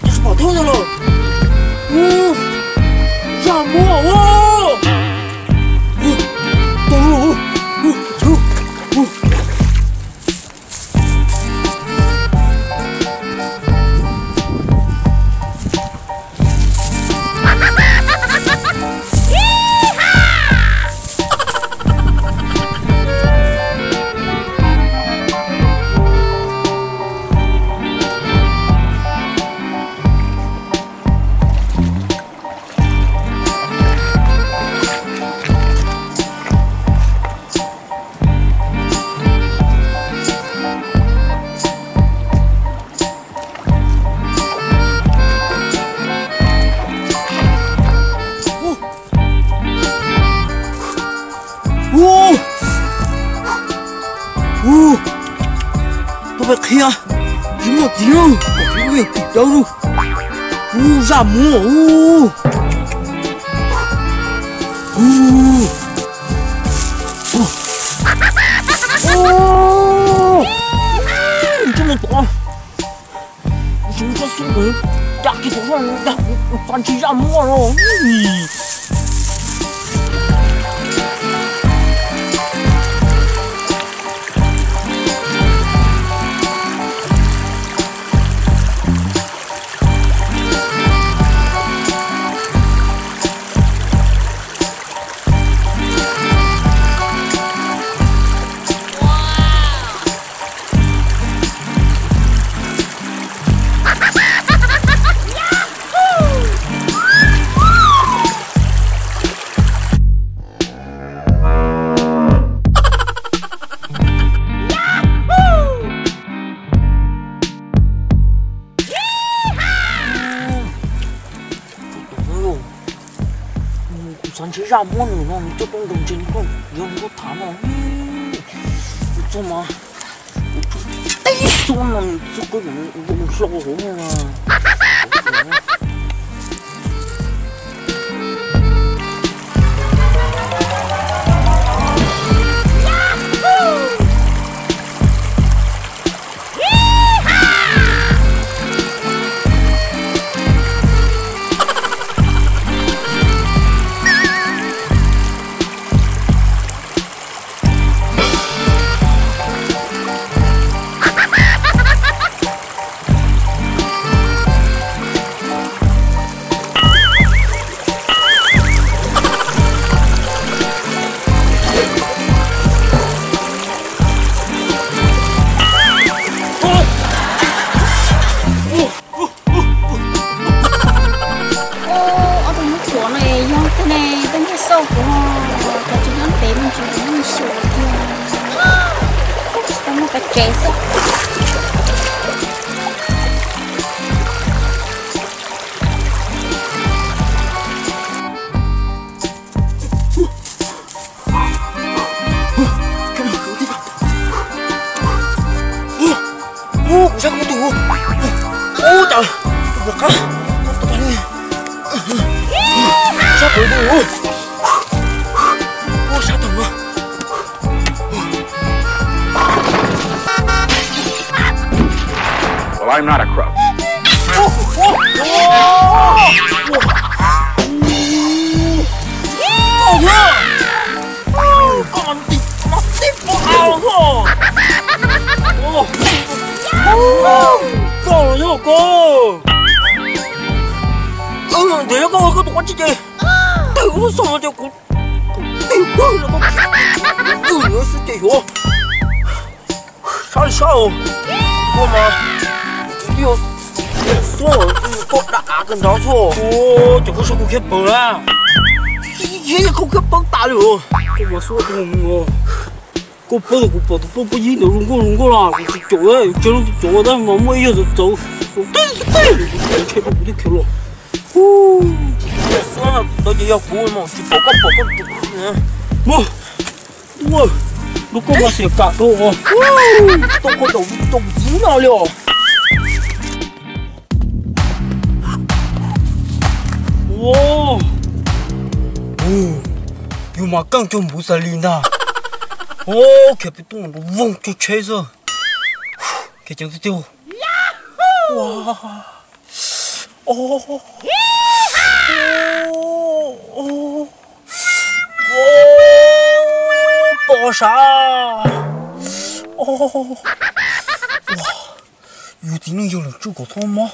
Tab sis pom thoob ntag los. Ub, zaj muab ub. Ub, tau ub, ub, ub, ub. Ub, ub, tau pais qhia, tsis muaj txiv lawm, tsis muaj txiv dawb lawm. Ub, zaj muab ub. Ub, ub, ub, tsis muaj txiv. Kuv tsis muaj txoj xub, kuv cas kiag tus zaj no, kuv txav ntshe zaj muab no. Kuv xav ntshe zaj muab nws no, nws coj tuaj nkaus ntshe nws tuaj yuav nws tuaj tham no. Kuv txog mas, kuv tib xub no nws txog kuv yuav hlo hauv no na. tsev xwb. Ub, kuv sab kuv tus. Ub, cas tus nram qab, tus nram qab li. Sab kuv tus. Ub, sab tag no. Well, I'm not a crook. Koj los yog koj. Ntev koj, koj tus qab tsis ces tawg koj xov no ces kuv, kuv tawg koj los koj tsis tawg yuav xwb ces yuav. Sab li sab os. Koj mas, kuv twb yog xub koj dab av kawg nrad xwb. Ces koj saib kuv khiav pawg na. Khiav, koj khiav pawg tas li os. Koj mas xub tus mus os. Koj pawg, kuv pom tus poj poj yig ntawd zoo nkauj zoo nkauj los kuv tsis caum, tsis caum tab mas muaj ib yam txawv txawv, tib tib ntshai rau kuv thiab khiav los. Xub no ces yog kuv mas tsis pom koj pom koj tus. Mus, ua, rau koj mas xiam kam rau os. Tau koj zaum tau txiv no li os. Ua, yus mas keej cuag npuv xas lis ntag. Khiav pem toj rau voog cuag tsheb xwb. Khiav ceev tiag tiag. Pom sav. Yus txiv neej yog leej twg kom txhob mob.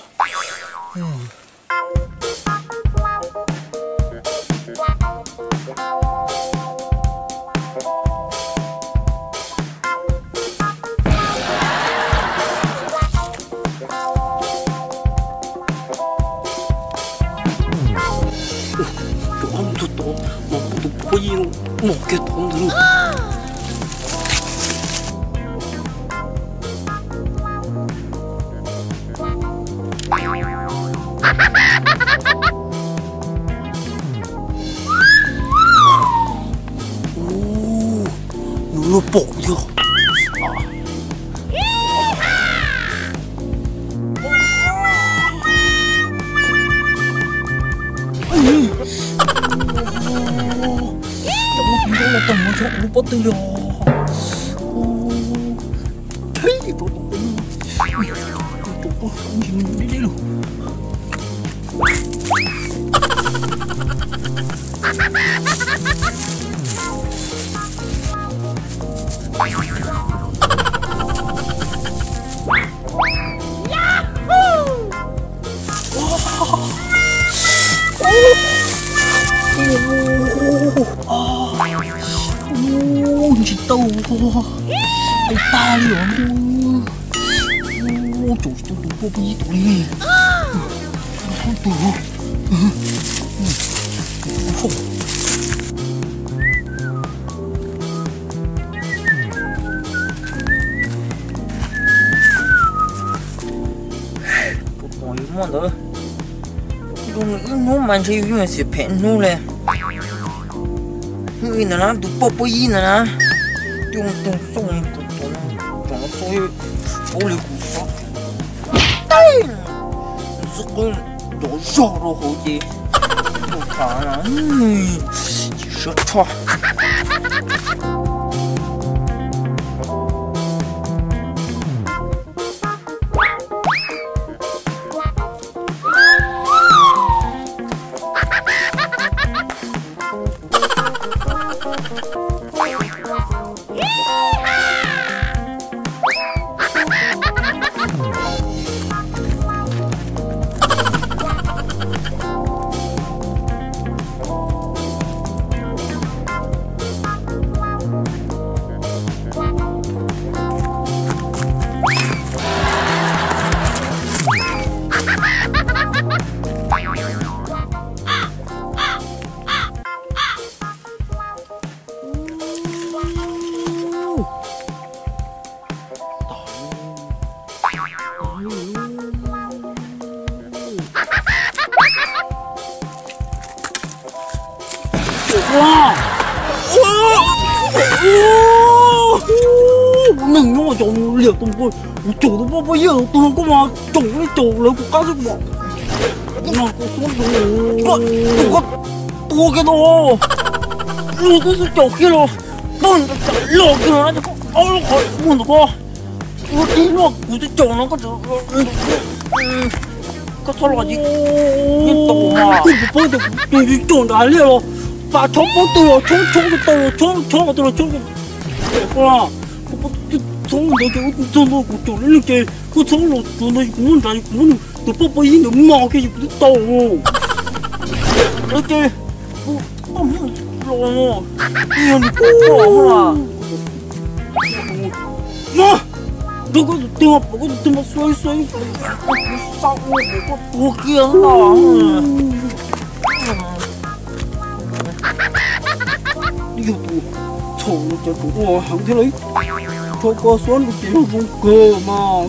Tus qab mus txog tod mas pom tus poj yig no kiag tod ntag. Nws luag pom kuv thiab. Cov muaj tus ntawd los tau mus nrog kuv lub pob tw li os. Tib rov tom ntej, rov tom ntej deb deb lug. Ntsis tau, tau tag li os. Tsaus tsis tau tus poj poj yig tom li. Tus pom yus muaj ntawd, zoo li ib hnub mas ntshe yus yeej xiam phem hnub li. Hnub ib ntawd na, tus poj poj yig ntawd na, twb mus tus xauj tus tom no, tsom no xauj, xauj li kuv xauj. Tib xwb qwb nrov zog rau hauv ces tus tham na, tsis siab tshaj. Neeg nyob cov liam tus, kuv caum tus poj poj yawg tus koj mas caum li caum lawv kuv qab xwb mas. Kuv xub tus, tus koj tua kiag tau, luag twb xub caum kiag los, poj ntawd los kiag no na, koj ob lub qhov muag ntawm koj, ua tib luaj kuv twb caum no koj, koj txhob los yeej tau mas. Kuv paub tias kuv tus caum nrad liaj los, pas chob pob tw los chob, chob ko taw los chob, chob ko taw los chob. Koj, koj txhob ntawd ces ua txog ntua kuv caum li leej ces koj txhob los tsuav ntawd kuv muab nrad kuv muab tus poj poj yawg ntawd mos kiag ces kuv twb tau. Lawv ces kuv los, yog nws koj los na. Mas, nrog koj tus twg mas pom koj tus twg mas xuav xuav, kuv xav ua kuv koj tuag kiag no. Yog tus txhaum no ces kuv ua heev thiab lauj. Rho koj xuab nrog ces yog zoo kawg mas.